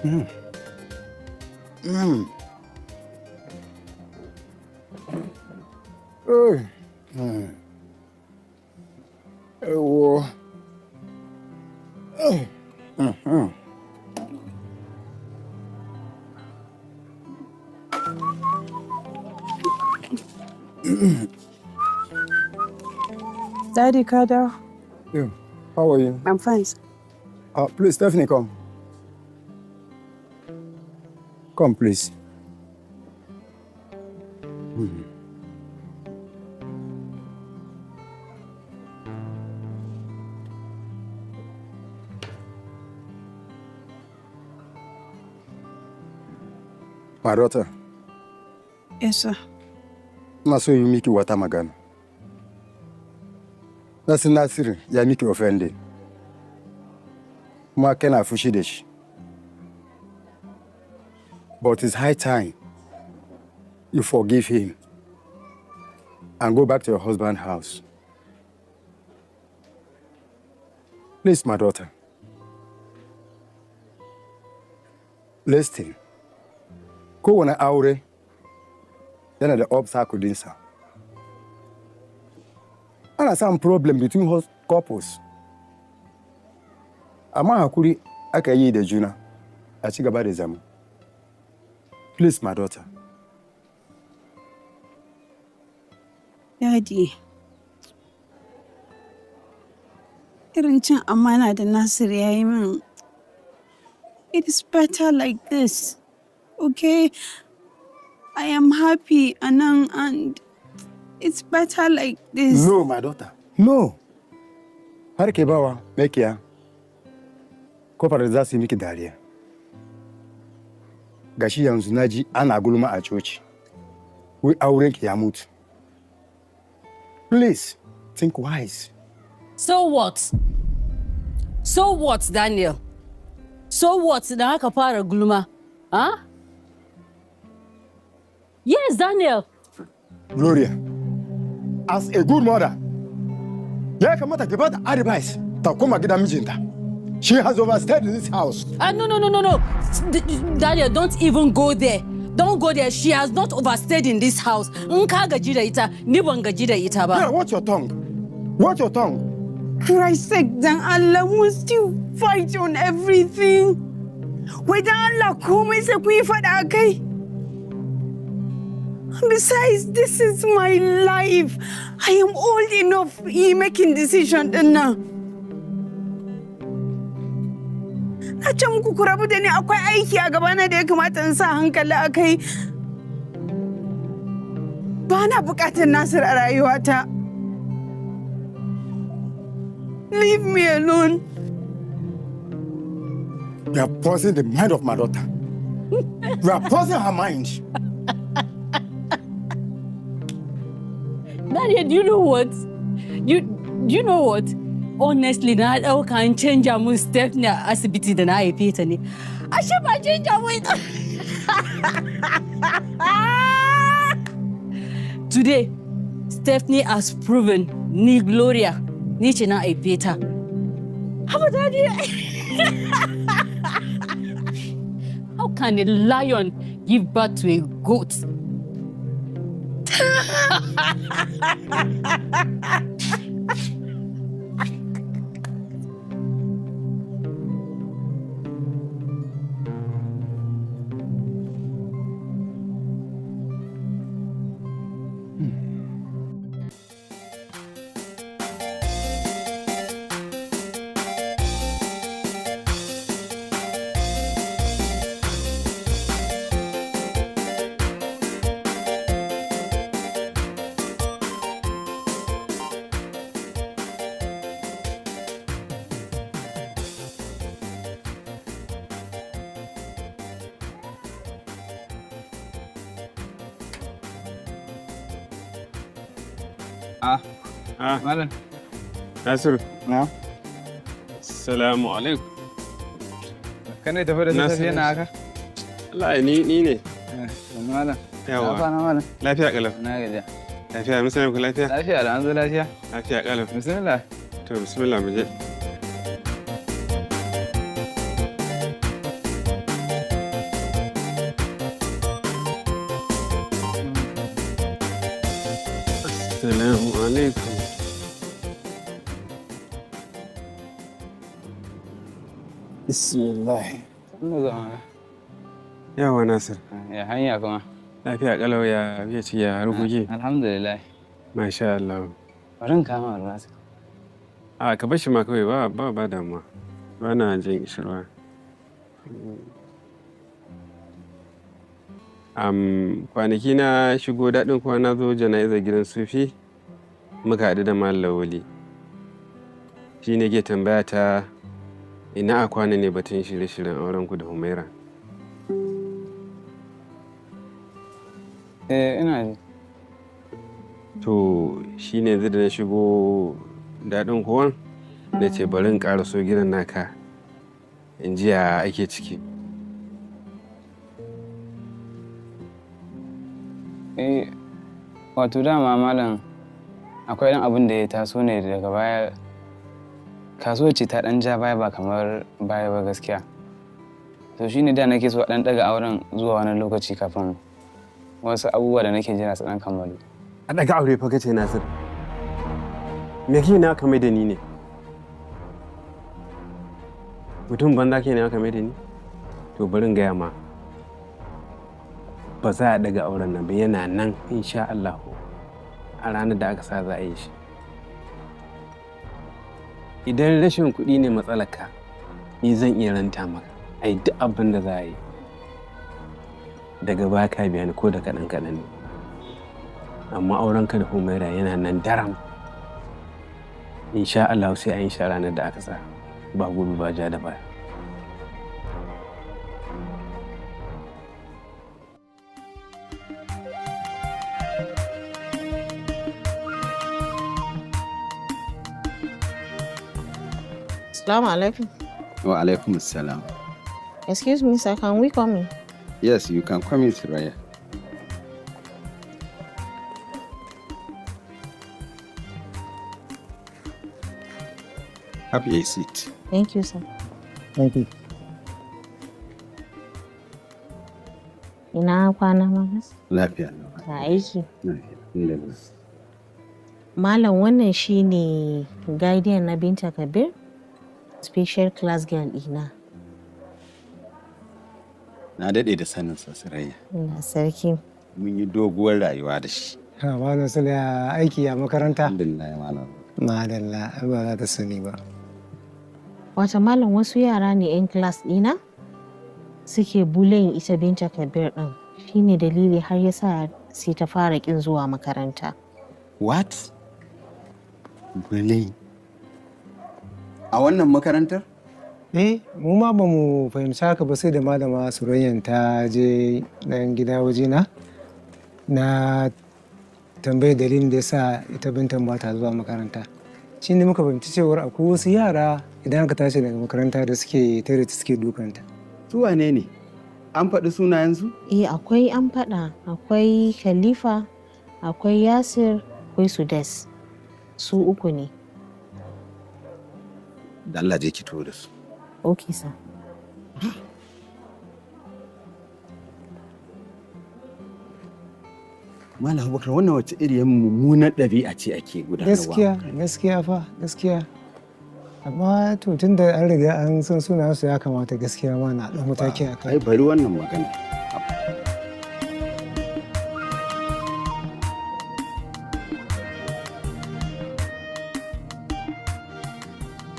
Oh. Ewo. Daddy ka dawo. Yeah. How are you? I'm fine, sir. Please, Stephanie, come. Come, please. My daughter, Yes, sir. Ina so yi miki wata magana. Nasu Nasiru ya miki offended. Kuma kana fushi da shi. But it's high time you forgive him and go back to your husband's house. Please, my daughter. Listen. Kowane aure yana da obstacle dinsa. Ana samun problem between couples. Amma hakuri aka yi da juna a ci gaba da zama. Please, my daughter. Daddy. Irin cin amana da Nasir ya yi min. It is better like this. Okay? I am happy anan and it's better like this. No, my daughter. No. Har ke bawa makiya kofar da za su yi miki dariya. Gashi yanzu na ji ana gulma a coci. Wai aurenki ya mutu. Please, think wise. So what? So what, Daniel? So what da aka fara gulma? Huh? Yes, Daniel. Gloria, as a good mother, ya kamata ki bata advice ta koma gidan mijinta. She has overstayed in this house. Ah, no, no, no, no, no. Daniel, don't even go there. Don't go there. She has not overstayed in this house. In ka gaji da ita, ni ban gaji da ita ba. Yeah, watch your tongue. Watch your tongue. Christ's sake, dan Allah, must you fight on everything? Wai dan Allah komai sai kun yi faɗa a kai? Besides, this is my life. I am old enough yi making decision din nan. Na ce muku ku rabu da ni, akwai aiki a gabana da ya kamata in sa hankali a kai. Ba na bukatar Nasir a rayuwata. Leave me alone. You are poisoning the mind of my daughter. You are poisoning her mind. Nadia, do you know what? Do you know what? Honestly, na ɗauka an canja mun Stephanie a asibiti da na haife ta ne. Ashe ba canja mun ita. Today, Stephanie has proven ni Gloria, ni ce na haife ta. Haba, Daddy. How can a lion give birth to a goat? Ah, Ah, malam. Nasiru. Na? Salamu alaikum. Ka ne tafi da Nasiru. safe na haka? Allah, ni ne. Eh, sannu malam. Yawa. Na kwana, malam. Lafiya kalau. Na gajiya. Lafiya, mun sani ku lafiya? Lafiya da an zo lafiya. Lafiya kalau. Bismillah. To, bismillah, mu je. Assalamu alaikum. Bismillah. Sannu da zama. Yawwa, Nasir. Ya hanya kuma? Lafiya kalau, ya ya ci, ya harkoki? Alhamdulillah. Masha Allah. Bari in kama ruwa. A, ka bar shi ma kawai, ba damuwa. Ba na jin kishirwa. Kwanaki na shigo daɗin kuwa, na zo jana'izar gidan Sufi, muka haɗu da Malam Lawali. Shi ne ke tambaya ta ina a kwana ne batun shirye-shiryen auren ku da Humaira. Eh, ina ji. To shi ne yanzu da na shigo daɗin kowan, na ce bari in ƙaraso gidan naka in ji ya ake ciki. Eh, wato dama malam, akwai ɗan abin da ya taso ne daga baya. Kasuwar ce ta ɗan ja baya, ba kamar baya ba gaskiya. To shi ne da nake so a ɗan ɗaga auren zuwa wani lokaci kafin wasu abubuwa da nake jira su ɗan kammalu. A ɗaga aure fa kace, Nasir? Me ke na ka mai da ni ne? Mutum banza ke ne aka mai da ni? To bari in gaya ma. Ba za a ɗaga auren nan ba, yana nan insha Allah a ranar da aka sa za a yi shi. Idan rashin kuɗi ne matsalarka, ni zan iya ranta maka. Ai duk abin da za a yi. Daga baya ka biya ni ko da kaɗan kaɗan ne. Amma aurenka da Humaira yana nan daram. Insha Allah sai an yi shi a ranar da aka sa. Ba gudu ba ja da baya. Assalamu alaikum. Wa alaikum assalam. Excuse me, sir, can we come in? Yes, you can come in, Suraya. Have a seat. Thank you, sir. Thank you. Ina kwana, Malam? Lafiya. Ga aiki. Lafiya. Alhamdulillah. Malam, wannan shine guardian na Binta Kabir, special class girl ɗina. Na daɗe da sanin sa, Suraya. Ina sarki. Mun yi doguwar rayuwa da shi. Ha, Malam Sule, ya aiki, a makaranta? Alhamdulillah, malam. Madalla, ai ba za ta sani ba. Wata malam, wasu yara ne 'yan class ɗina suke bullying ita Binta Kabir ɗin. Shine dalili har ya sa sai ta fara ƙin zuwa makaranta. What? Bullying? A wannan makarantar? Eh, mu ma ba mu fahimci haka ba sai da malama Surayyan ta je ɗan gida wajena. Na tambayi dalilin da ya sa ita Bintan ba ta zuwa makaranta. Shi ne muka fahimci cewar akwai wasu yara idan aka tashi daga makaranta da suke tare ta, suke dukanta. Su wane ne? An faɗi sunayensu? Eh, akwai, an faɗa. Akwai Khalifa, akwai Yasir, akwai Sudes. Su uku ne. Da Allah je ki taho da su. Okay, sir. Malam Abubakar, wannan wace iriyar mummunar ɗabi'a ce ake gudanarwa? Gaskiya, gaskiya fa, gaskiya. Amma to tun da an riga an san sunayensu, ya kamata gaskiya ma na ɗau mataki a kai. Ai bari wannan magana.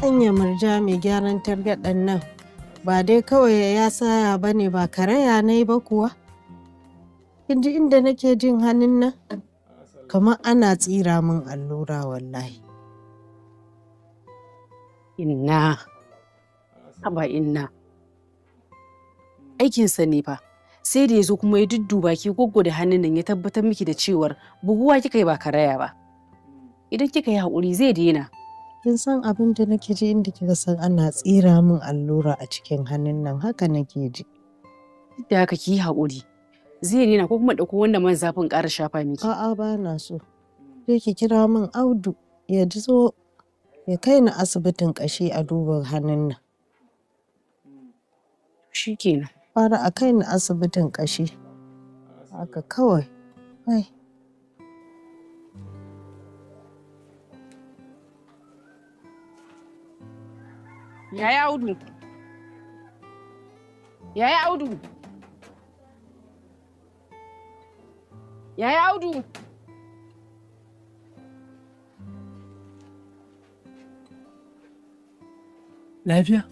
Anya Murja mai gyaran targaɗen nan ba dai kawai ya saya ba ne, ba karaya na yi ba kuwa? Kin ji inda nake jin hannun nan? Kamar ana tsira min allura wallahi. Inna, haba inna. Aikinsa ne fa. Sai da ya zo kuma ya dudduba ki da hannun nan, ya tabbatar miki da cewar buguwa kika yi ba karaya ba. Idan kika yi haƙuri zai daina. Kin san abin da nake ji, inda kika san ana tsira min allura a cikin hannun nan, haka nake ji. Duk da haka ki yi haƙuri. Zai daina, ko kuma ɗauko wannan man zafin ƙara shafa miki. A'a, ba na so. Sai ki kira min Audu ya zo ya kai ni asibitin ƙashi a duba hannun nan. Shikenan. Fara a kai ni asibitin ƙashi. Haka kawai. Ai. Yaya Audu. Yaya Audu. Yaya Audu. Lafiya?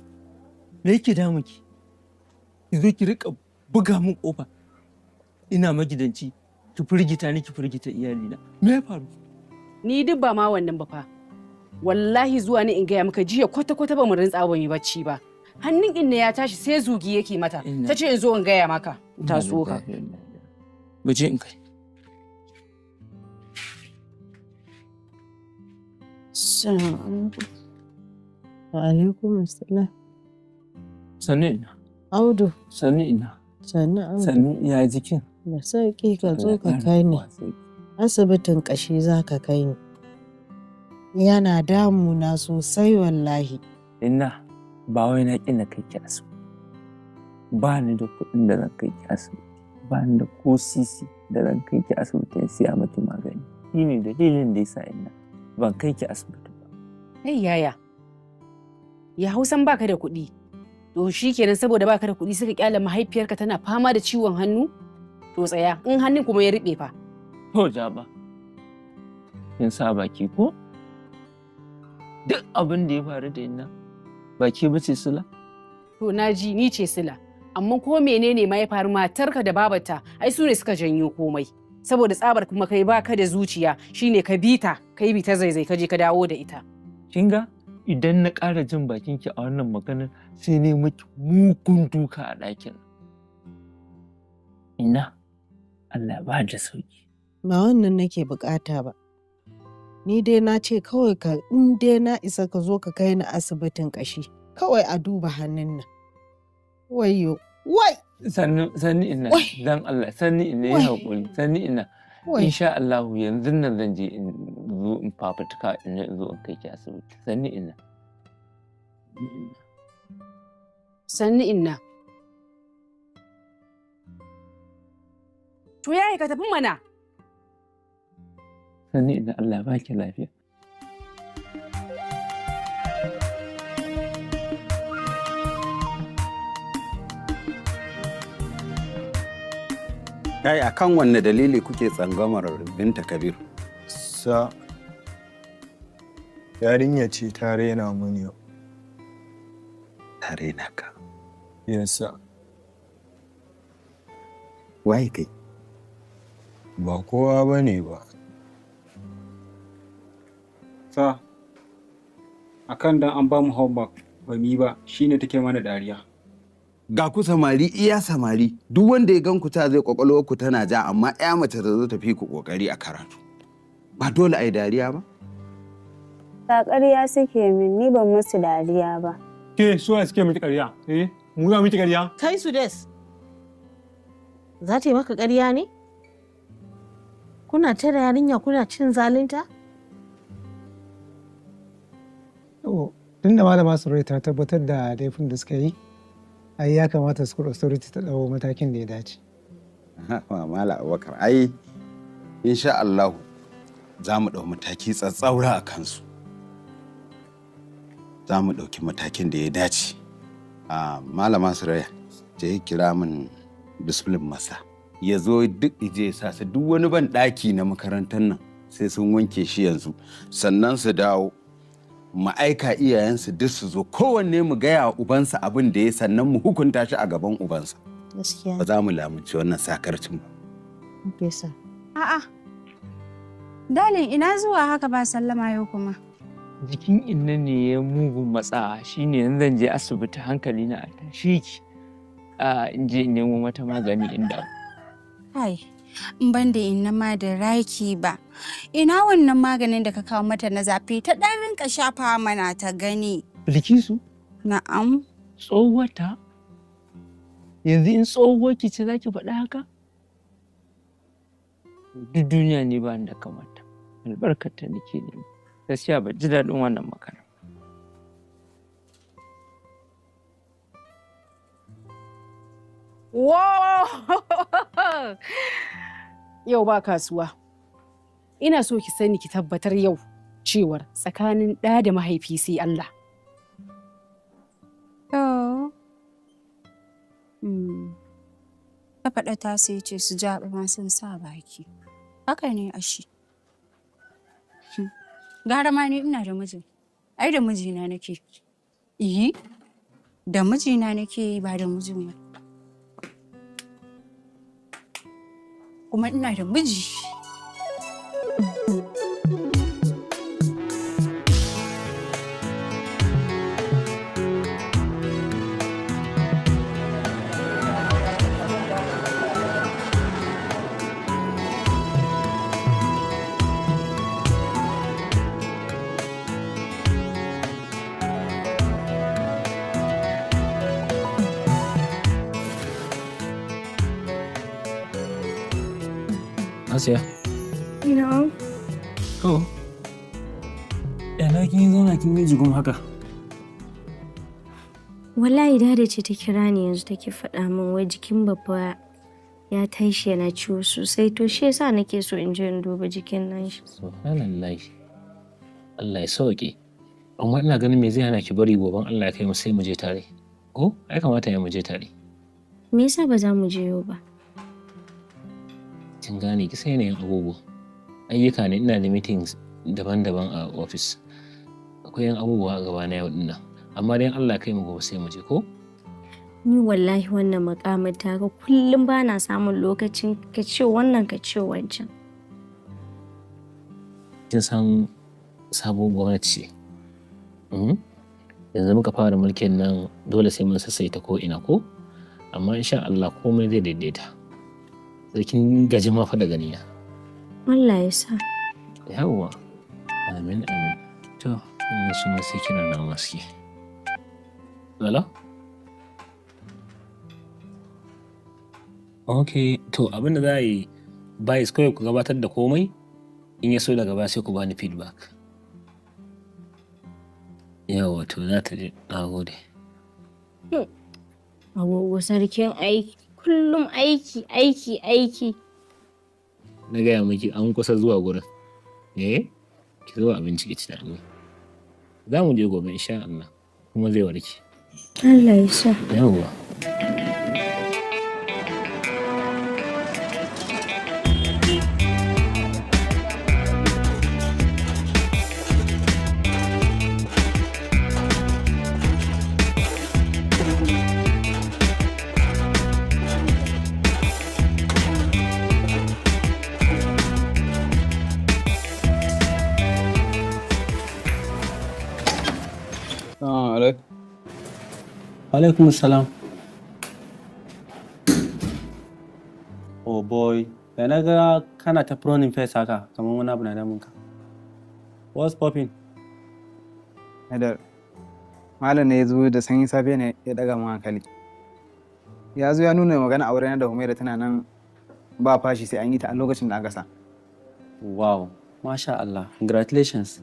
Me yake damun ki? Ki zo ki rika buga min kofa. Ina magidanci, ki firgita ni, ki firgita iyalina. Me ya faru? Ni duk ba ma wannan ba fa. Wallahi zuwa ne in gaya maka, jiya kwata-kwata ba mu rintsa ba mu yi bacci ba. Hannun inna ya tashi sai zugi yake mata. Ta ce in zo in gaya maka. Ta so ka. Mu je in kai. Assalamu alaikum. Wa alaikum assalam. Sannu ina. Audu. Sannu ina. Sannu Audu. Sannu, ya jikin? Da sauƙi. Ka zo ka kai ni. Asibitin ƙashi za ka kai ni. Yana damuna sosai wallahi. Inna, ba wai na ƙi na kai ki asibiti. Ba ni da kuɗin da zan kai ki asibiti. Ba ni da ko sisi da zan kai ki asibiti in siya maki magani. Shi ne dalilin da yasa, inna, ban kai ki asibiti ba. Hey yaya. Ya Hausan baka da kuɗi. To shi kenan, saboda baka da kuɗi suka kyale mahaifiyarka tana fama da ciwon hannu? To tsaya, in hannun kuma ya riɓe fa. To jaba. Kin sa baki ko? Duk abin da ya faru da inna ba ke bace sila? To na ji, ni ce sila. Amma ko menene ma ya faru, matarka da babarta ai su ne suka janyo komai. Saboda tsabar kuma kai baka da zuciya, shine ka bita, kai bi ta zaizai ka je ka dawo da ita. Kin ga, idan na ƙara jin bakin ki a wannan maganar, sai ne miki mugun duka a ɗakin. Ina Allah ba da sauki. Ba wannan nake bukata ba. Ni dai na ce kawai ka in dai na isa ka zo ka kai ni asibitin ƙashi. Kawai a duba hannun nan. Wayyo, wai! Sannu, sannu ina, dan Allah, sannu ina, yi Wai. haƙuri, sannu ina. Wai. Insha Allah yanzu nan zan je in zo in fafutuka in zo in kai ki asibiti. Sannu ina. Sannu inna. To yaya, ka tafi mana. Sannu ina, Allah ba ki lafiya. Kai, akan wanne dalili kuke tsangamar Binta Kabir? Sa yarinya ce ta raina mun yau. Ta raina ka? Yes, sir. Waye kai? Ba kowa ba ne ba. Sa, a kan dan an ba mu homework ba mu yi ba, shine take mana dariya. Ga ku samari iya samari, duk wanda ya gan ku ta zai kwakwalwar ku tana ja, amma ya mace ta zo ta fi ku kokari a karatu. Ba dole a yi dariya ba? Ba ƙarya suke min, ni ban musu dariya ba. Ke, suwa suke miki ƙarya? Eh, mu za miki ƙarya? Kai su des. Za ta yi maka ƙarya ne? Kuna tare yarinya kuna cin zalunta? To, tun da Malama Surai ta tabbatar da laifin da suka yi, ai ya kamata school authority ta ɗau matakin da ya dace. Mala Abubakar, ai insha Allah za mu ɗau mataki tsatsaura a kansu. Za mu ɗauki matakin da ya dace. A Malama Suraya, je kira min discipline master. Ya zo duk ije ya sa su duk wani ban ɗaki na makarantar nan sai sun wanke shi yanzu. Sannan su dawo mu aika iyayensu duk su zo, kowanne mu gaya wa ubansa abin da ya, sannan mu hukunta shi a gaban ubansa. Gaskiya. Ba za mu lamunci wannan sakarcin ba. Okay, sir. A'a. Darling, ina zuwa haka ba sallama yau kuma? Jikin inna ne ya mugun matsa, shine yanzu zan je asibiti, hankali na a tashe ki. A in je in nemo mata magani in dawo. Kai, in ban da inna ma da raki ba. Ina wannan maganin da ka kawo mata na zafi, ta ɗan rinka shafa mana ta gani. Bilkisu? Na'am. Tsohuwata? Yanzu in tsohuwar ki ce za ki faɗi haka? Duk duniya ne ba ni da kamata. Albarkar ta nake nema. Gaskiya ban ji daɗin wannan magana. Wow! Yau ba kasuwa. Ina so ki sani, ki tabbatar yau cewar tsakanin ɗa da mahaifi sai Allah. Ta faɗa ta sai ce su jaɓa ma sun sa baki. Haka ne ashi. Gara ma ni ina da mijin. Ai da mijina nake. Iyi, da mijina nake yi ba da mijin ba. Kuma ina da miji. Asiya. No. Oh. Yana kin zauna kin yi jigum haka. Wallahi Dada ce ta kira ni yanzu take faɗa min wai jikin babba ya tashi yana ciwo sosai, to shi yasa nake so in je in duba jikin nan shi. Subhanallah. Allah ya sauke. Amma ina ganin me zai hana ki bari goben Allah ya kai mu sai mu je tare. Ko? Ai kamata ya mu je tare. Me yasa ba za mu je yau ba? Kin gane ki sai yanayin abubuwa. Ayyuka ne, ina da meetings daban-daban a office. Akwai yan abubuwa a gaba na yau dinnan. Amma dai in Allah ya kai mu gobe sai mu je, ko? Ni wallahi wannan muƙamin taka kullum ba na samun lokacin, ka ce wannan, ka ce wancan. Kin san sabon gwamnati ce. Yanzu muka fara mulkin nan, dole sai mun sassaita ko ina ko? Amma insha Allah komai zai daidaita. Sai kin gaji ma fa da ganina. Allah ya sa. Yawwa. Amin, amin. To, in su ma sai kira na masu ke. Lala? Ok, to abin da za a yi, bayis kawai ku gabatar da komai, in ya so daga baya sai ku bani feedback. Yawwa, to za ta je, na gode. Agogo sarkin aiki, kullum aiki, aiki, aiki. Na gaya miki an kusa zuwa gurin. Eh? Ki zo abinci ki ci tare. Za mu je gobe insha Allah, kuma zai warke. Allah ya sa. Yawwa. Assalamu alaikum. Alaikum salam. Oh boy, da na ga kana ta frowning face haka kamar wani abu na damun ka. What's popping? Haidar, malam ne ya zo da sanyin safe ne ya daga mun hankali. Ya zo ya nuna magana aure na da Humaira tana nan ba fashi, sai an yi ta a lokacin da aka sa. Wow, masha Allah, congratulations.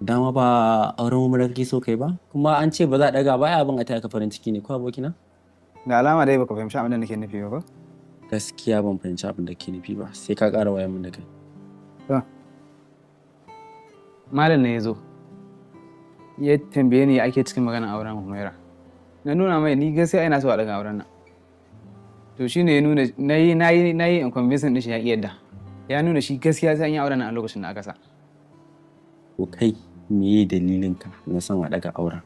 Dama ba auren Humaira kake so kai ba? Kuma an ce ba za a daga ba, ai abin a taya ka farin ciki ne ko, abokina? Da alama dai baka fahimci abin da nake nufi ba ko? Gaskiya ban fahimci abin da ke nufi ba, sai ka ƙara wayar min da kai. To. Malam ne ya zo. Ya tambaye ni ake cikin maganar auren Humaira. Na nuna mai ni gaskiya ina so a daga auren nan. To shine ya nuna nayi nayi nayi in convincing din shi, ya ƙi yadda. Ya nuna shi gaskiya sai an yi auren nan a lokacin da aka sa. Ko kai meye dalilin ka na son a daga auren?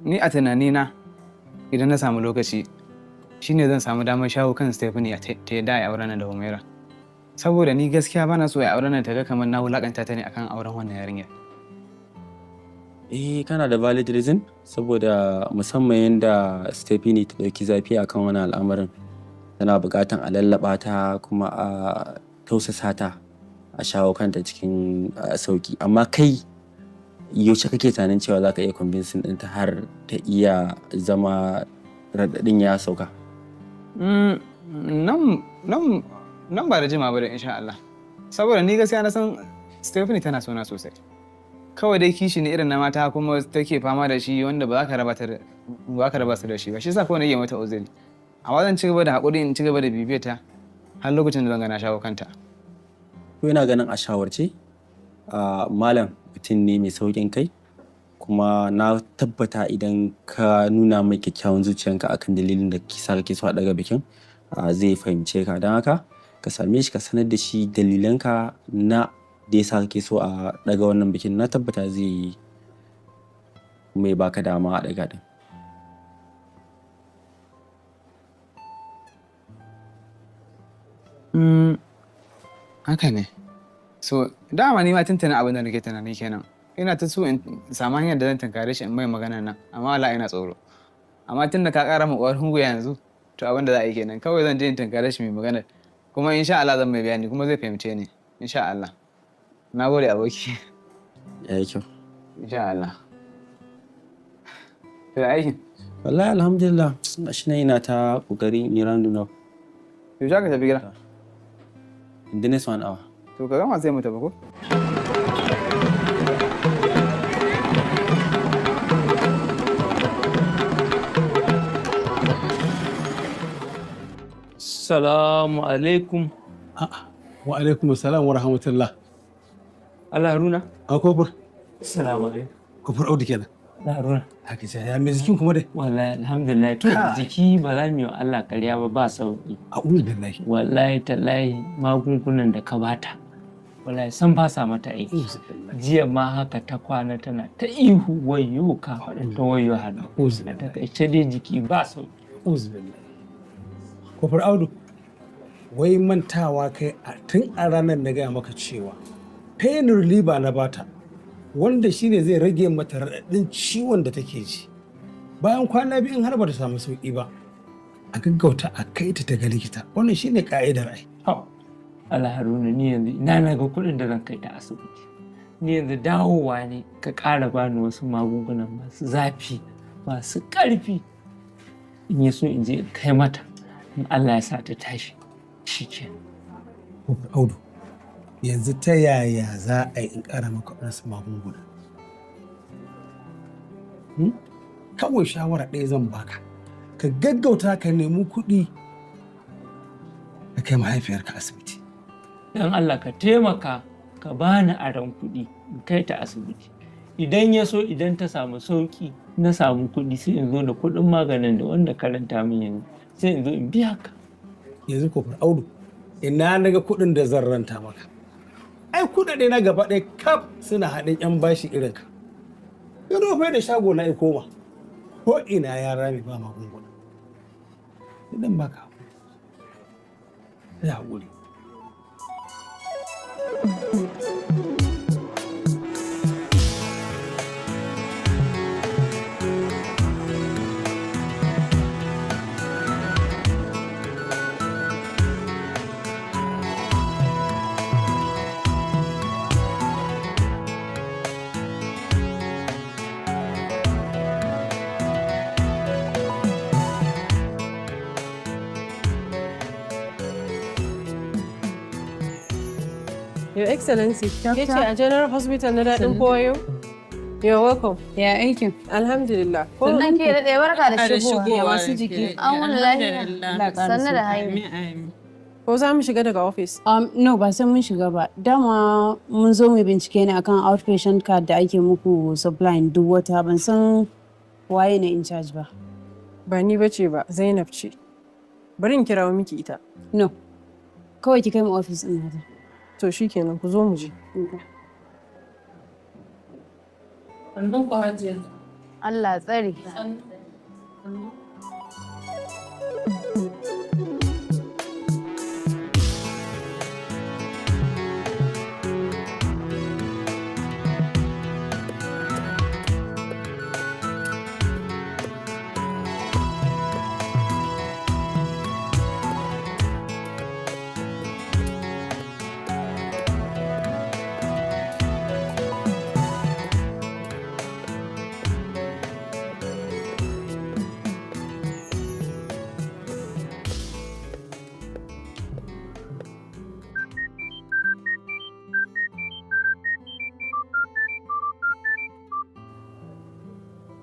Ni a tunanina idan na samu lokaci shine zan samu damar shawo kan Stephanie ta yadda a yi auren nan da Humaira. Saboda ni gaskiya bana so a yi auren nan ta ga kamar na wulakanta ta ne akan auren wannan yarinyar. Eh, kana da valid reason, saboda musamman yadda Stephanie ta ɗauki zafi akan wani al'amarin, tana buƙatan a lallaɓa ta kuma a tausasa ta, a shawo kanta cikin sauki. Amma kai yaushe kake tunanin cewa za ka iya convincing ɗinta har ta iya zama raɗaɗin ya sauka? Nan ba da jima ba da insha Allah. Saboda ni gaskiya na san Stephanie tana sona sosai. Kawai dai kishi ne irin na mata kuma take fama da shi wanda ba za ka raba su da shi ba. Shi yasa kawai nake mata uzuri. Amma zan ci gaba da haƙuri, in ci gaba da bibiyar ta har lokacin da zan ga na shawo kanta. Ko ina ganin a shawarce, malam mutum ne mai sauƙin kai. Kuma na tabbata idan ka nuna mai kyakkyawan zuciyanka akan dalilin da ke sa kake so a ɗaga bikin, zai fahimce ka. Don haka ka same shi, ka sanar da shi dalilanka na da yasa kake so a ɗaga wannan bikin. Na tabbata zai mai baka dama a ɗaga ɗin. Haka ne. So, dama ni ma tuntuni abin da nake tunani kenan. Ina ta so in samu hanyar da zan tunkare shi in mai magana nan, amma wala ina tsoro. Amma tun da ka ƙara min ƙwarin gwiwa yanzu, to abin da za a yi kenan. Kawai zan je in tunkare shi mai magana. Kuma insha Allah zan mai bayani, kuma zai fahimce ni. Insha Allah. Na gode, aboki. Ya yi kyau. Insha Allah. To, ya aikin? Wallahi alhamdulillah, gashi nan ina ta ƙoƙarin in rounding up. Yaushe ka tafi gida? In the next one hour. To, ka gama sai mu tafi, ko? Salamu alaikum. Wa alaikum salam wa rahmatullah. Allah Haruna. A Kofur. Salamu alaikum. Kofur Audu kenan. Allah Haruna. Haka ce, ya mai jikin kuma dai? Wallahi alhamdulillah, to jiki ba za mu yi wa Allah ƙarya ba, ba sauki. A'udhu billahi. Wallahi tallahi, magungunan da ka bata, wallahi san ba sa mata aiki. Jiya ma haka ta kwana tana ta ihu, wayyo ka faɗin ta, wayyo hannu. A takaice dai jiki ba sauki. A'udhu billahi. Kofur Audu. Wai mantawa kai a tun a ranar na gaya maka cewa pain reliever na bata, wanda shine zai rage mata raɗaɗin ciwon da take ji. Bayan kwana 2 in har bata samu sauki ba, a gaggauta a kai ta ga likita. Wannan shine ka'idar ai. Allah Haruna, ni yanzu ina na ga kuɗin da zan kai ta asibiti? Ni yanzu dawowa ne ka ƙara bani wasu magungunan masu zafi, masu ƙarfi. In yi so in je in kai mata, in Allah ya sa ta tashi, shi ke. Kofur Audu, yanzu ta yaya za a yi in ƙara maka waɗansu magunguna? Kawai shawara ɗaya zan baka. Ka gaggauta ka nemi kuɗi ka kai mahaifiyarka asibiti. Don Allah ka taimaka ka bani aron kuɗi in kai ta asibiti. Idan ya so, idan ta samu sauƙi, na samu kuɗi, sai in zo da kuɗin maganin da wanda karanta min yanzu, sai in zo in biya ka. Yanzu Kofur Audu, ina na ga kuɗin da zan ranta maka? Ai kuɗaɗe na gaba ɗaya kaf suna haɗin 'yan bashi irin ka. Gado fa da shago na ya koma. Ko ina ya rame, ba magunguna. Idan baka haƙuri. Sai haƙuri. Your Excellency, ke ce a General Hospital na Daɗin Kowa yau? You're welcome. Ya aikin? Alhamdulillah. Sannan ke daɗe, barka da shigowa. Ya masu jiki? An wuni lafiya. Sannu da hanya. Ko za mu shiga daga office? No, ba sai mun shiga ba. Dama mun zo mu bincike ne akan outpatient card da ake muku supplying duk wata. Ban san waye ne in charge ba. Ba ni bace ba, Zainab ce. Bari in kirawo miki ita. No. Kawai ki kai mu office ɗin nata. To shikenan, ku zo mu je. Sannan ku, Hajiya. Allah tsare.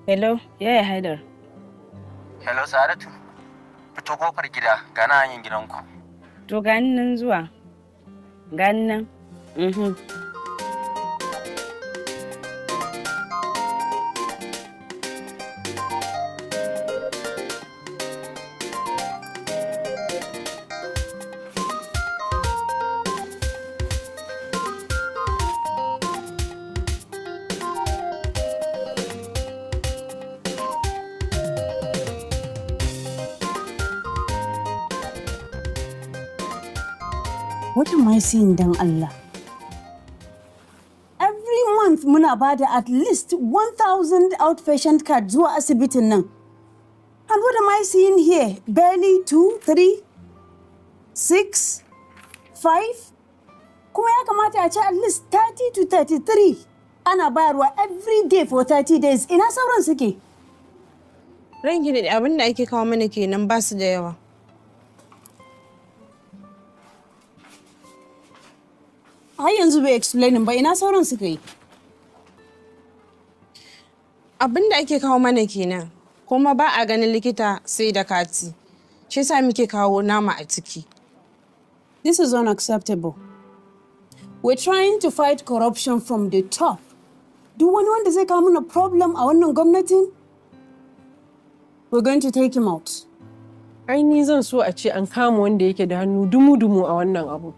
Hello, yaya Haidar. Hello Saratu. Fito kofar gida, gana hanyar gidanku. To, gani nan zuwa. Gani nan. Mhm. What am I seeing, dan Allah? Every month muna bada at least 1,000 outpatient card zuwa asibitin nan. And what am I seeing here? Barely two, three, six, five. Kuma ya kamata a ce at least 30 to 33 ana bayarwa every day for 30 days. Ina sauran suke? Ranki da abin da ake kawo mana kenan, ba su da yawa. Har yanzu bai explaining ba, ina sauran suka yi. Abin da ake kawo mana kenan, kuma ba a ganin likita sai da kati. Shi yasa muke kawo nama a ciki. This is unacceptable. We're trying to fight corruption from the top. Duk wani wanda zai kawo mana problem a wannan gwamnatin, we're going to take him out. Ai ni zan so a ce an kama wanda yake da hannu dumu-dumu a wannan abu.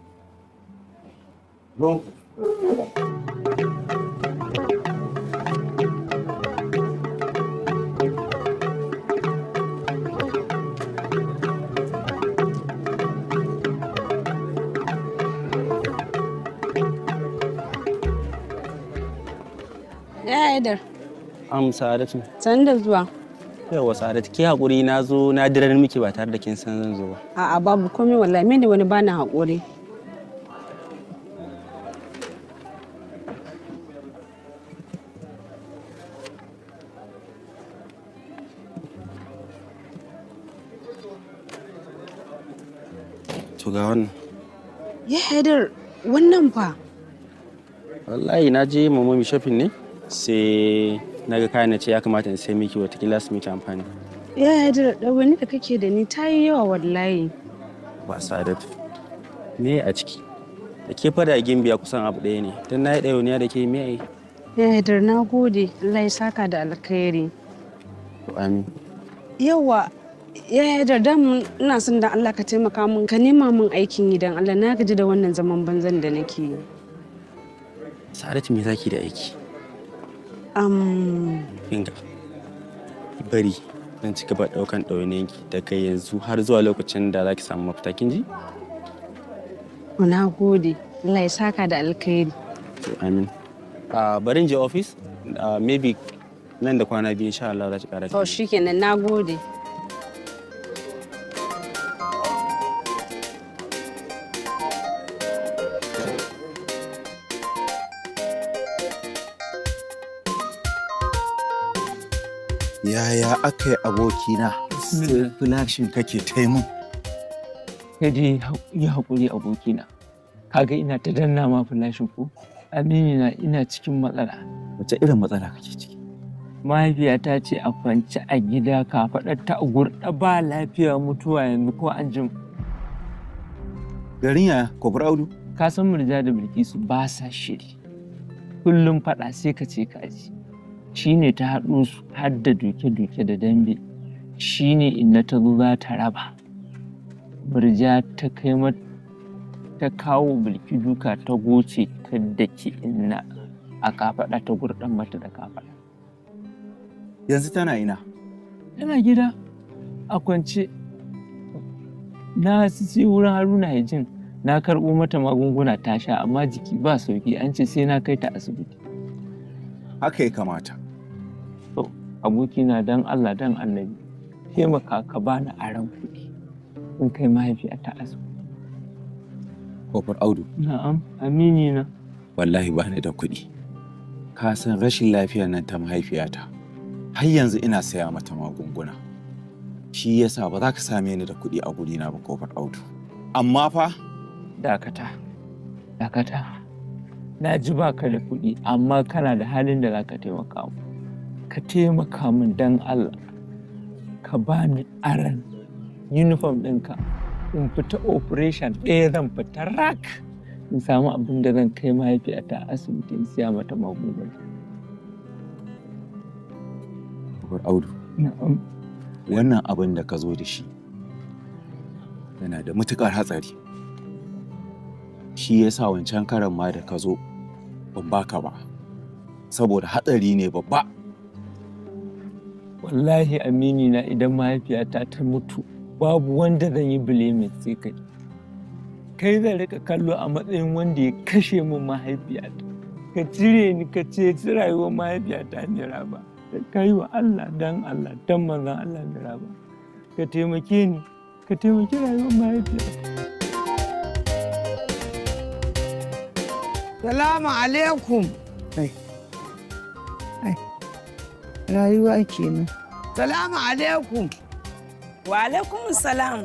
No. Ya Haidar, Sa'adatu. Sani da zuwa. Yawwa Sa'adatu, ki haƙuri, na zo na dirar miki ba tare da kin san zan zo ba. A'a, babu komai wallahi, mene wani bani haƙuri. To, ga wannan. Ya Haidar, wannan fa? Wallahi na je Momomi shopping ne, sai na ga kayan, na ce ya kamata in sai miki, watakila su miki amfani. Ya Haidar, ɗawaini da kake da ni ta yi yawa wallahi. Ba Sa'adatu. Me a ciki? Da ke fada gimbiya kusan abu ɗaya ne. Dan na yi ɗawainiya da ke, me ai? Ya Haidar, na gode, Allah ya saka da alkhairi. To, amin. Yawa, ya Haidar, dan ina son dan Allah ka taimaka min ka nema min aikin yi, dan Allah, na gaji da wannan zaman banzan da nake yi. Sa'adatu, me zaki da aiki? Kinga. Bari zan ci gaba ɗaukan ɗawainiyanki daga yanzu har zuwa lokacin da za ki samu mafita, kin ji? Na gode, Allah ya saka da alkhairi. To, amin. Bari in je office, maybe nan da kwana 2 insha Allah za ki ƙara. To shikenan, na gode. Yaya aka yi, abokina? Sai flashing kake taimun. Kai dai yi haƙuri, abokina. Kaga ina ta danna ma flashin ko? Amini na, ina cikin matsala. Wace irin matsala kake ciki? Mahaifiyata ce a kwance a gida, kafaɗar ta a gurɗa, ba lafiya, mutuwa yanzu ko an jima. Garin yaya, Kofur Audu? Ka san Murja da Bilkisu ba sa shiri. Kullum faɗa sai ka ce kaji. Shi ne ta haɗo su har da duke-duke da dambe. Shi ne inna ta zo za ta raba. Murja ta kai mata ta kawo Bilki duka, ta goce ta daki inna a kafaɗa, ta gurɗan mata da kafaɗa. Yanzu tana ina? Tana gida a kwance. Na sai wurin Haruna Hijin na karɓo mata magunguna ta sha, amma jiki ba sauki, an ce sai na kai ta asibiti. Haka ya kamata. To, abokina, dan Allah dan Annabi, taimaka ka bani aron kuɗi in kai mahaifiyata asibiti. Kofur Audu. Na'am, amini na. Wallahi ba ni da kuɗi. Ka san rashin lafiyar nan ta mahaifiyata. Har yanzu ina saya mata magunguna. Shi yasa ba za ka same ni da kuɗi a gurina ba, Kofur Audu. Amma fa Dakata. Dakata. Na ji ba ka da kuɗi, amma kana da halin da za ka taimaka mu. Ka taimaka min dan Allah. Ka ba ni aron uniform ɗinka. In fita operation ɗaya zan fita rak. In samu abin da zan kai mahaifiyata asibiti in siya mata magunguna. Kofur Audu. Na'am. Wannan abin da ka zo da shi yana da matuƙar hatsari. Shi yasa wancan karan ma da ka zo ban baka ba. Saboda hatsari ne babba. Wallahi amini na, idan mahaifiyata ta mutu, babu wanda zan yi blaming sai kai. Kai zan rika kallo a matsayin wanda ya kashe min mahaifiyata. Ka cire ni ka ceci rayuwar mahaifiyata, Miraba. Ka yi wa Allah, dan Allah, dan manzon Allah, Miraba. Ka taimake ni, ka taimaki rayuwar mahaifiyata. Salamu alaikum. Ai, ai, rayuwa kenan. Salamu alaikum. Wa alaikum salam.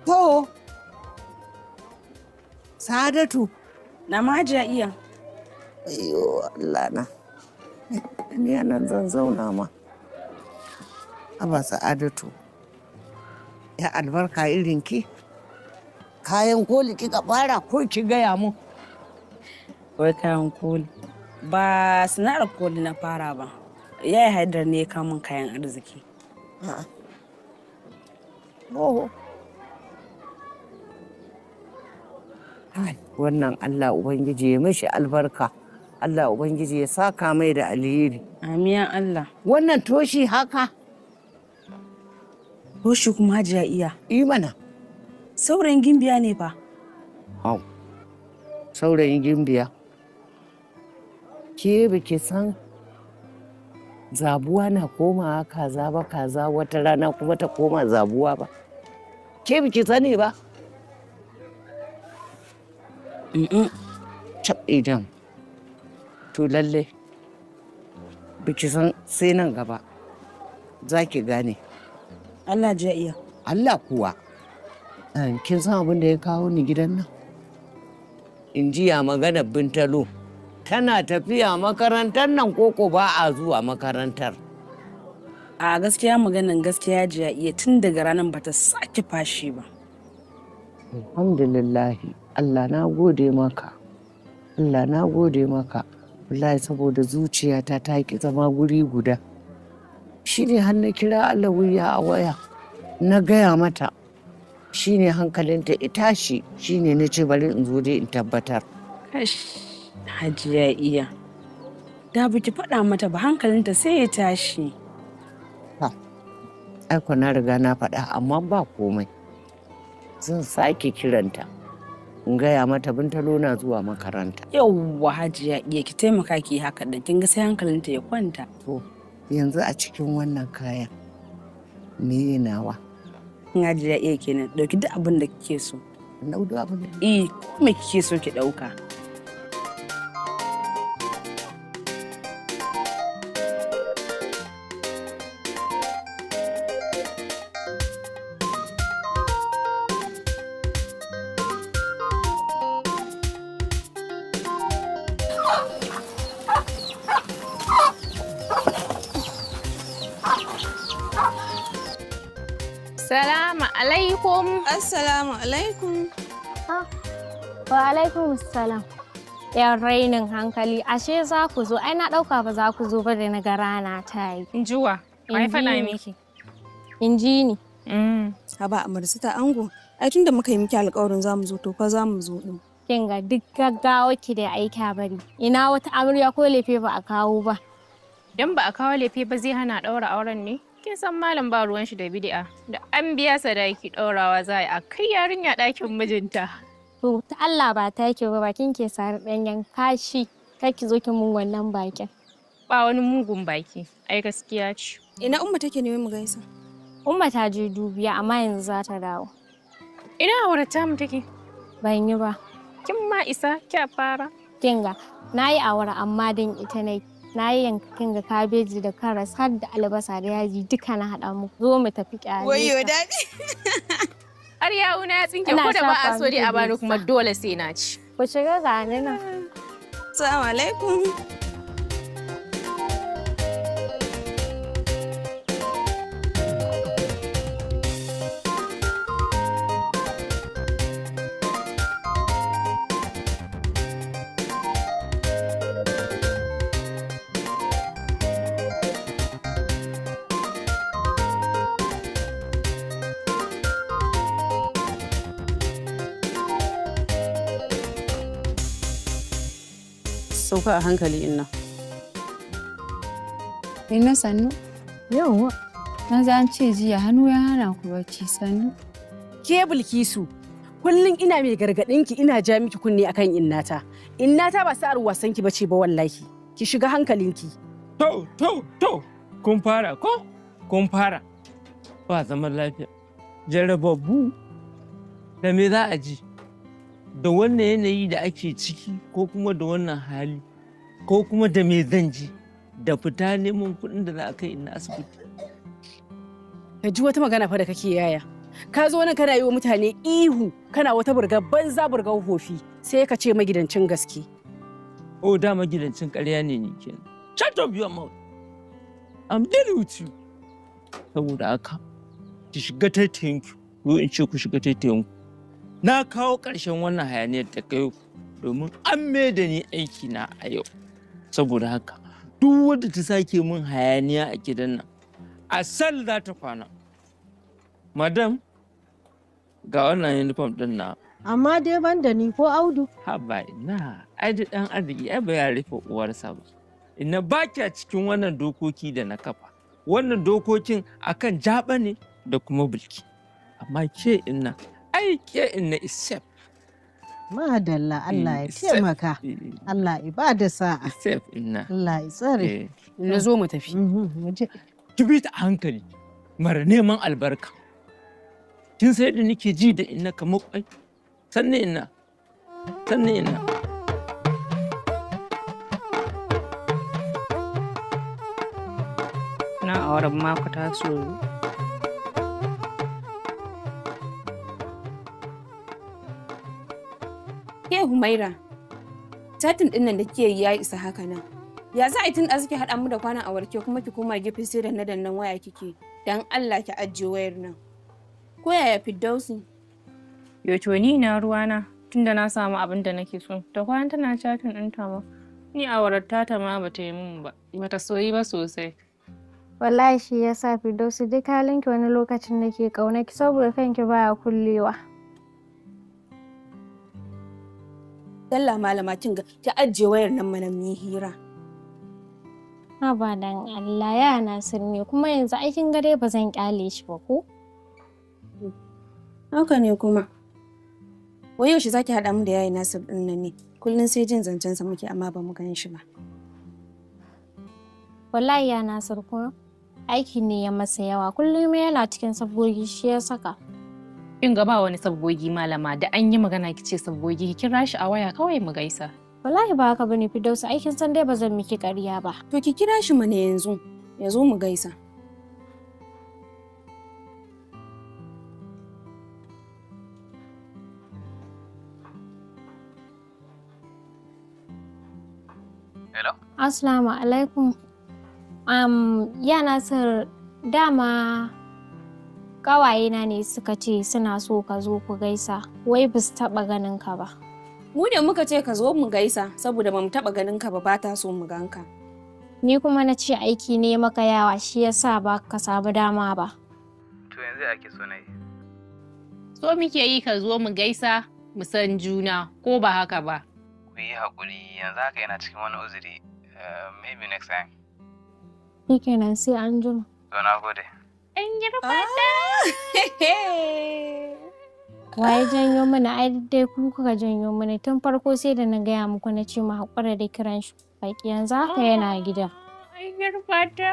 To, Sadatu. Na majiya iya. Ayyo, Allah na. Ni anan zan zauna ma. Aba Sa'adatu. Ya albarka irin ki. Kayan koli kika fara ko ki gaya mu? Wai kayan koli. Ba sana'ar koli na fara ba. Yaya Haidar ne ya kawo min kayan arziki. Oh. Ai, wannan Allah Ubangiji ya mishi albarka. Allah Ubangiji ya saka mai da alheri. Amin ya Allah. Wannan toshi haka. Toshi kuma, Hajiya iya. Yi mana. Saurayin Gimbiya ne fa. Au. Saurayin Gimbiya. Ke baki san zabuwa na komawa kaza ba, kaza wata rana kuma ta koma zabuwa ba? Ke baki sani ba? Cap idan. To lalle. Baki san sai nan gaba. Za ki gane. Allah ja iya. Allah kuwa. Kin san abin da ya kawo ni gidan nan? In ji ya magana Bintalo. Tana tafiya makarantar nan koko ba a zuwa makarantar? A gaskiya, maganan gaskiya, jiya iya, tun daga ranar bata sake fashi ba. Alhamdulillahi, Allah na gode maka. Allah na gode maka. Wallahi saboda zuciyata ta ki zama guri guda. Shi ne har na kira Alawiya a waya. Na gaya mata. Shi ne hankalinta ya tashi, shi ne na ce bari in zo dai in tabbatar. Kash, Hajiya iya. Da baki faɗa mata ba, hankalinta sai ya tashi. Ai ko na riga na faɗa, amma ba komai. Zan sake kiranta. In gaya mata Bintalo na zuwa makaranta. Yauwa, Hajiya iya, ki taimaka ki yi haka da kin ga sai hankalinta ya kwanta. To, yanzu a cikin wannan kayan me nawa? Hajiya iya kenan, ɗauki duk abin da kike so. Ɗau duk abin da Eh, ko me kike so ki ɗauka. Salamu alaikum. Assalamu alaikum. Wa alaikum salam. Yan rainin hankali, ashe za ku zo, ai na ɗauka ba za ku zo ba da na ga rana ta yi. Juwa, wa ya faɗa miki? In ji ni. Haba amarsu ta ango, ai tunda muka yi miki alƙawarin za mu zo, to fa za mu zo din. Kin ga duk gaggawa ki da aika bari. Ina wata amarya, ko lefe ba a kawo ba. Dan ba a kawo lefe ba zai hana ɗaura auren ne? Kin san malam ba ruwan shi da bid'a. Da an biya sadaki, ɗaurawa za a yi a kai yarinya ɗakin mijinta. To ta Allah ba ta yake ba, bakin ke sari ɗanyen kashi. Kar ki zo ki mun wannan bakin. Ba wani mugun baki, ai gaskiya ce. Ina Umma take ne mu gaisa? Umma ta je dubiya, amma yanzu za ta dawo. Ina aurata mu take? Ban yi ba. Kin ma isa kya fara? Kinga, na yi awara amma dan ita na yi. Na yi yanka, kinga, kabeji da karas har da albasa da yaji duka na haɗa muku. Zo mu tafi ƙyale. Wayyo daɗi. Har yawuna ya tsinke Ina ko da ba a shafa so dai a miki bani kuma dole sai na ci. Ku shiga, ga ni nan. Assalamu alaikum. Sauka a hankali, inna. Inna, sannu. Yawwa. Na ji an ce jiya hannu ya hana ku bacci, sannu. Ke Bilkisu, kullum ina mai gargaɗin ki, ina ja miki kunne akan innata. Innata ba sa'ar wasan ki bace ba wallahi. Ki shiga hankalinki. To, to, to, kun fara ko? Kun fara. Ba zaman lafiya. Jarababbu, da me za a ji? Da wannan yanayi da ake ciki ko kuma da wannan hali ko kuma da me zan ji? Da fita neman kuɗin da za a kai ina asibiti. Ka ji wata magana fa da kake, yaya. Ka zo nan kana yi wa mutane ihu, kana wata burga banza burgar hofi, sai ka ce magidancin gaske. Oh, da magidancin ƙarya ne ni kenan. Shut up your mouth. I'm dealing with you. Saboda haka, ki shiga taitayinku, ko in ce ku shiga taitayinku. Na kawo ƙarshen wannan hayaniyar ta kai domin an mai da ni aiki na a yau. Saboda haka, duk wadda ta sake min hayaniya a gidan nan, a sel za ta kwana. Madam, ga wannan uniform ɗin na. Amma dai ban da ni ko Audu? Haba ina, ai da ɗan arziki ai ba ya rufe uwarsa ba. Ina ba kya cikin wannan dokoki da na kafa. Wannan dokokin akan Jaba ne da kuma Bilki. Amma ke inna, ai ke inna is safe. Madalla, Allah ya Safe. taimaka. Allah ya ba da sa'a. Safe, inna. Allah ya tsare. Na zo mu tafi. Mu je. Ki bi ta a hankali, mara neman albarka. Kin sai da nake ji da inna kamar kwai. Sannan inna, sannan inna. Na auren mako ta soyu. Ke Humaira, chatting ɗin nan da kike yi ya isa haka nan. Ya za a yi tun da suke haɗa mu da kwanan awarke kuma ki koma gefe sai da na dannan waya kike? Dan Allah ki ajiye wayar nan. Ko yaya, Firdausi? Yo, to ni na ruwana, tunda na samu abin da nake so. Da kwana tana chatting ɗinta ma. Ni awarar ta ma bata yi min ba. Bata soyi ba sosai. Wallahi shi yasa, Firdausi, duk halinki wani lokacin nake ƙaunaki saboda kanki baya kullewa. Dalla malama, kin ga, ki ajiye wayar nan mana mu yi hira. Haba dan Allah, ya Nasir ne kuma yanzu, ai kin ga dai ba zan kyale shi ba ko? Haka ne kuma. Wai yaushe zaki haɗa mu da yayi Nasir ɗin nan ne? Kullum sai jin zancen sa muke amma ba mu gan shi ba. Wallahi ya Nasir ko aiki ne ya masa yawa, kullum yana cikin sabgogi, shi ya saka. Kin ga, ba wani sabgogi malama, da an yi magana ki ce sabgogi, ki kira shi a waya kawai mu gaisa. Wallahi ba haka bane, Firdausi, ai kin san dai ba zan miki ƙarya ba. To ki kira shi mana yanzu, ya zo mu gaisa. Hello? Assalamu alaikum. Ya Nasir, dama ƙawayena ne suka ce suna so ka zo ku gaisa, wai ba su taɓa ganin ka ba. Mu da muka ce ka zo mu gaisa saboda ba mu taɓa ganin ka ba, ba ta so mu ganka. Ni kuma na ce aiki ne maka yawa, shi yasa ba ka samu dama ba. To yanzu ake so na yi? So muke yi ka zo mu gaisa mu san juna, ko ba haka ba? Ku yi haƙuri, yanzu haka yana cikin wani uzuri. Maybe next time. Shikenan, sai an jima. To na gode. An girma. Waye janyo mana? Ai dai ku kuka janyo mana tun farko, sai da na gaya muku na ce mu haƙura da kiran shi baki, yanzu haka yana gida. An girma ta.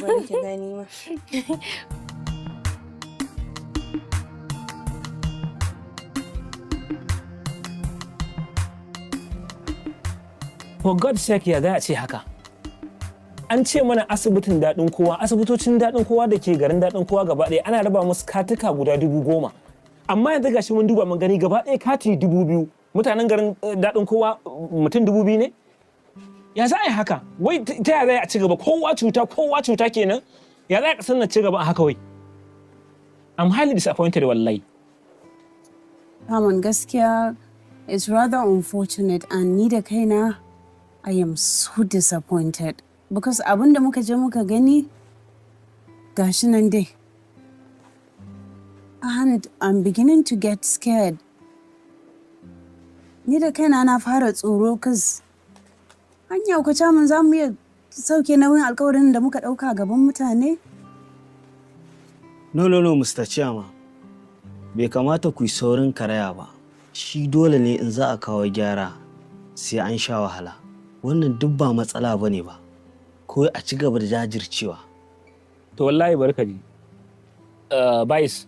Bari ki gani ma. For God's sake, ya za a ce haka? An ce mana asibitin Daɗin Kowa, asibitocin Daɗin Kowa da ke garin Daɗin Kowa gaba ɗaya ana raba musu katuka guda 10,000. Amma yanzu gashi mun duba mun gani gaba ɗaya kati 2,000. Mutanen garin Daɗin Kowa mutum 2,000 ne? Ya za a yi haka? Wai ta ya za a ci gaba? Kowa cuta, kowa cuta kenan? Ya za a ƙasar nan ci gaba a haka wai? I'm highly disappointed wallahi. Kaman gaskiya, it's rather unfortunate, and ni da kaina I am so disappointed because abin da muka je muka gani gashi nan dai. And I'm beginning to get scared. Ni da kaina na fara tsoro, cause hanya ku mun za mu iya Sauke nauyin alkawarin da muka ɗauka gaban mutane? No, no, no, Mr. Chairman. Bai kamata ku yi saurin karaya ba. Shi dole ne in za a kawo gyara sai an sha wahala. Wannan duk ba matsala ba ne ba. Ko a ci gaba da jajircewa. To wallahi barka ji. Bayis,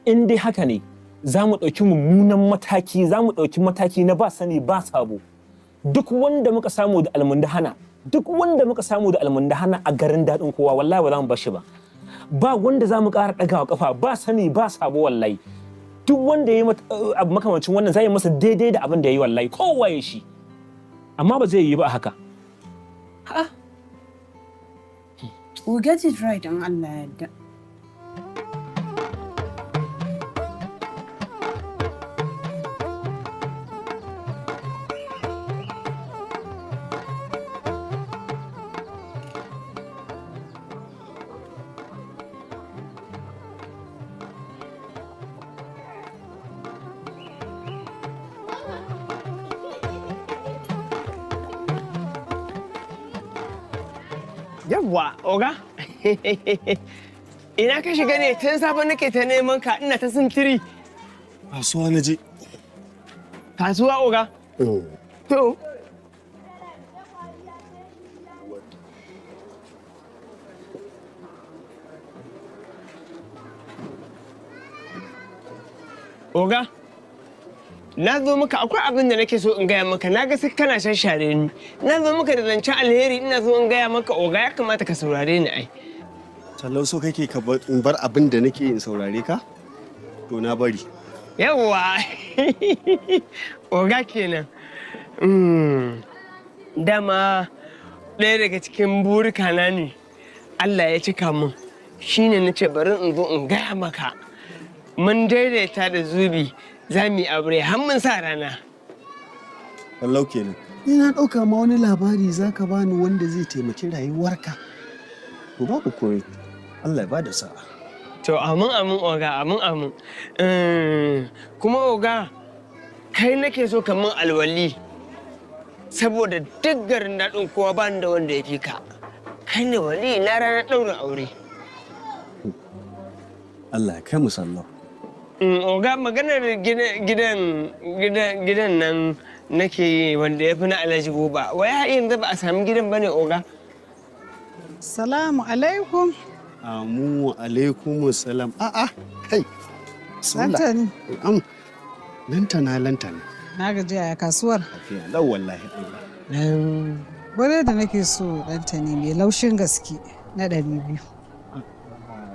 in dai haka ne za mu ɗauki mummunan mataki, za mu ɗauki mataki na ba sani ba sabo. Duk wanda muka samu da almundahana, duk wanda muka samu da almundahana a garin Daɗin Kowa, wallahi ba za mu bar shi ba. Ba wanda za mu ƙara ɗagawa ƙafa, ba sani ba sabo. Wallahi duk wanda ya yi abu makamancin wannan, zai yi masa daidai da abin da ya yi, wallahi kowa ya shi. Amma ba zai yi ba a haka. We'll get it right in Allah ya yarda. Yawwa, oga. Ina ka shiga ne? Tun safe nake ta neman ka, ina ta sintiri. Kasuwa na je. Kasuwa, oga? To. Oga, na zo maka, akwai abin da nake so in gaya maka. Na ga sai kana shashare ni. Na zo maka da zancen alheri, ina so in gaya maka, oga, ya kamata ka saurare ni ai. Sallau, so kake ka in bar abin da nake in saurare ka? To, na bari. Yawwa, oga kenan. Dama ɗaya daga cikin burika na ne Allah ya cika min. Shine na ce bari in zo in gaya maka. Mun daidaita da Zubi, za mu yi aure, har mun sa rana. Sallau kenan. Ni na ɗauka ma wani labari za ka bani wanda zai taimaki rayuwarka. To, babu komai. Allah ya bada sa'a. To, amin amin, oga, amin amin. Kuma oga, kai nake so ka min alwali. Saboda duk garin Daɗin Kowa ba ni da wanda ya fi ka. Kai ne wali na ranar ɗaurin aure. Allah ya kai mu, Sallau. Oga, maganar gidan nan nake yi, wanda ya fi na Alhaji Buba. Wai har yanzu ba a sami gidan ba ne, oga? Salamu alaikum. Amu alaikum salam. A'a, kai. Bismillah. Lantani. Am. Lantana, lantana. Na gajiya, ya kasuwar? Lafiya lau wallahi Allah. Biredi nake so, Lantani, mai laushin gaske na 200. Ah,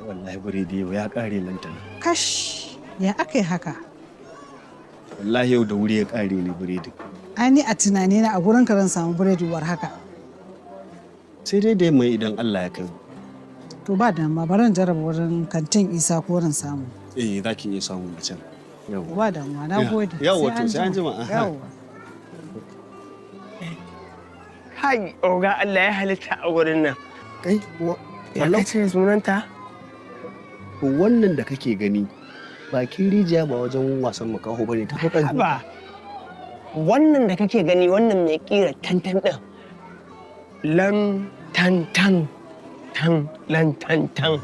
wallahi biredi yau ya ƙare, lantana. Kash, ya aka yi haka? Wallahi yau da wuri ya ƙare ne biredi. Ai ni a tunanina a gurin ka zan samu biredi war haka. Sai dai da yamma idan Allah ya kai. To, ba damuwa, bari in jarraba wurin kantin Isa ko ran samu. Eh, za ki iya samu a can. Yawwa. Ba damuwa, na gode. Yawwa, to sai an jima. Aha. Yawwa. Hai, oga, Allah ya halitta a wurin nan. Kai, ya kace sunanta? To, wannan da kake gani, bakin rijiya ba wajen wasan makaho bane, ta fi ƙarfi. Haba. Wannan da kake gani, wannan mai kira tantan ɗin. Lan tan tan tan lan tan tan.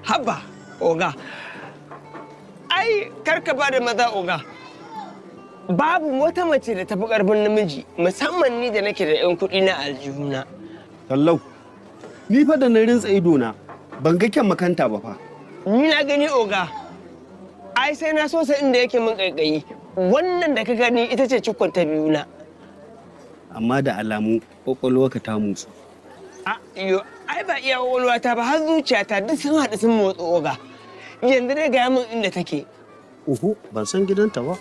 Haba, oga. Ai, karka ba da maza, oga. Babu wata mace da tafi ƙarfin namiji, musamman ni da nake da 'yan kuɗi na aljihuna. Sallau. Ni fa da na rintsa ido na ban ga kyan makanta ba fa. Ni na gani, oga. Ai sai na so sai inda yake min ƙaiƙayi. Wannan da ka gani ita ce cikon ta biyu na. Amma da alamu ƙwaƙwalwarka ta motsu. A yo, ai ba iya ƙwaƙwalwata ba, har zuciyata duk sun haɗu sun motsu, oga. Yanzu dai gaya min inda take. Oho, ban san gidanta ba.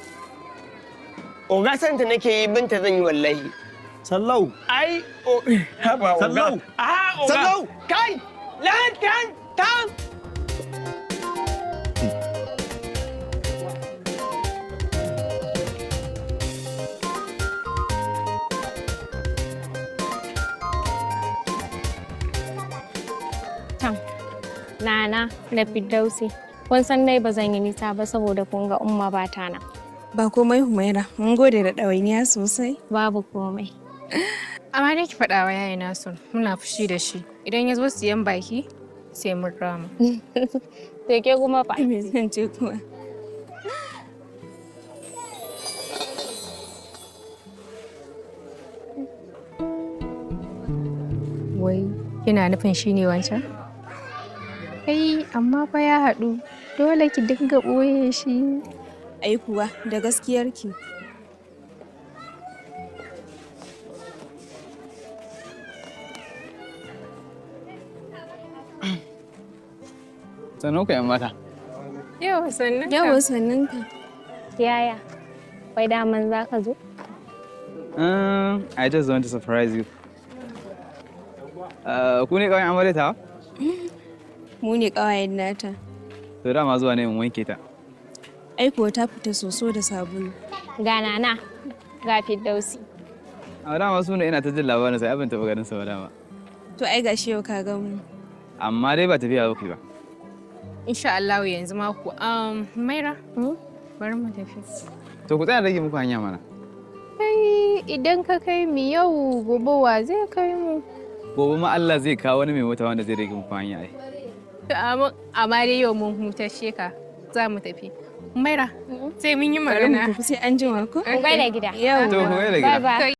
Oga, santa nake yi, binta zan yi wallahi. Sallau. Ai, o, haba oga. Sallau. Ah, oga. Sallau. Kai, lan tan tan. Tam, Nana da Firdausi, kun san dai ba zan yi nisa ba saboda kun ga Umma ba ta nan. Ba komai, Humaira, mun gode da ɗawainiya sosai. Babu komai. Amma dai ki faɗa wa yayi Nasir muna fushi da shi. Idan ya zo siyan baki sai mun rama. To ke kuma fa? Me zan ce kuma? Wai kina nufin shi ne wancan? Kai amma fa ya haɗu. Dole ki dinga ɓoye shi. Ai kuwa da gaskiyarki. Sannu ku 'yan mata. Yau sannan. Yau sannan ka. Yaya, wai daman za ka zo? I just want to surprise you. Ku ne ƙawayen amarya ta? Mu ne ƙawayen nata. To dama zuwa ne in wanke ta. Ai kuwa ta fita soso da sabulu. Ga Nana, ga Firdausi. A dama su ne ina ta jin labarin sai abin taɓa ganin sa ba dama. To ai gashi yau ka gan mu. Amma dai ba tafiya ba ku ba. Insha Allah yanzu ma ku Maira. Bari mu tafi. To ku tsaya rage muku hanya mana. Kai idan ka kai mu yau gobe wa zai kai mu? Gobe ma Allah zai kawo wani mai mota wanda zai rage muku hanya ai. To amma dai yau mun hutashe ka za mu tafi. Maira sai mun yi Bari mu magana. tafi sai an jima ko? Ku gaida gida. Yau. To ku gaida gida. Bye bye.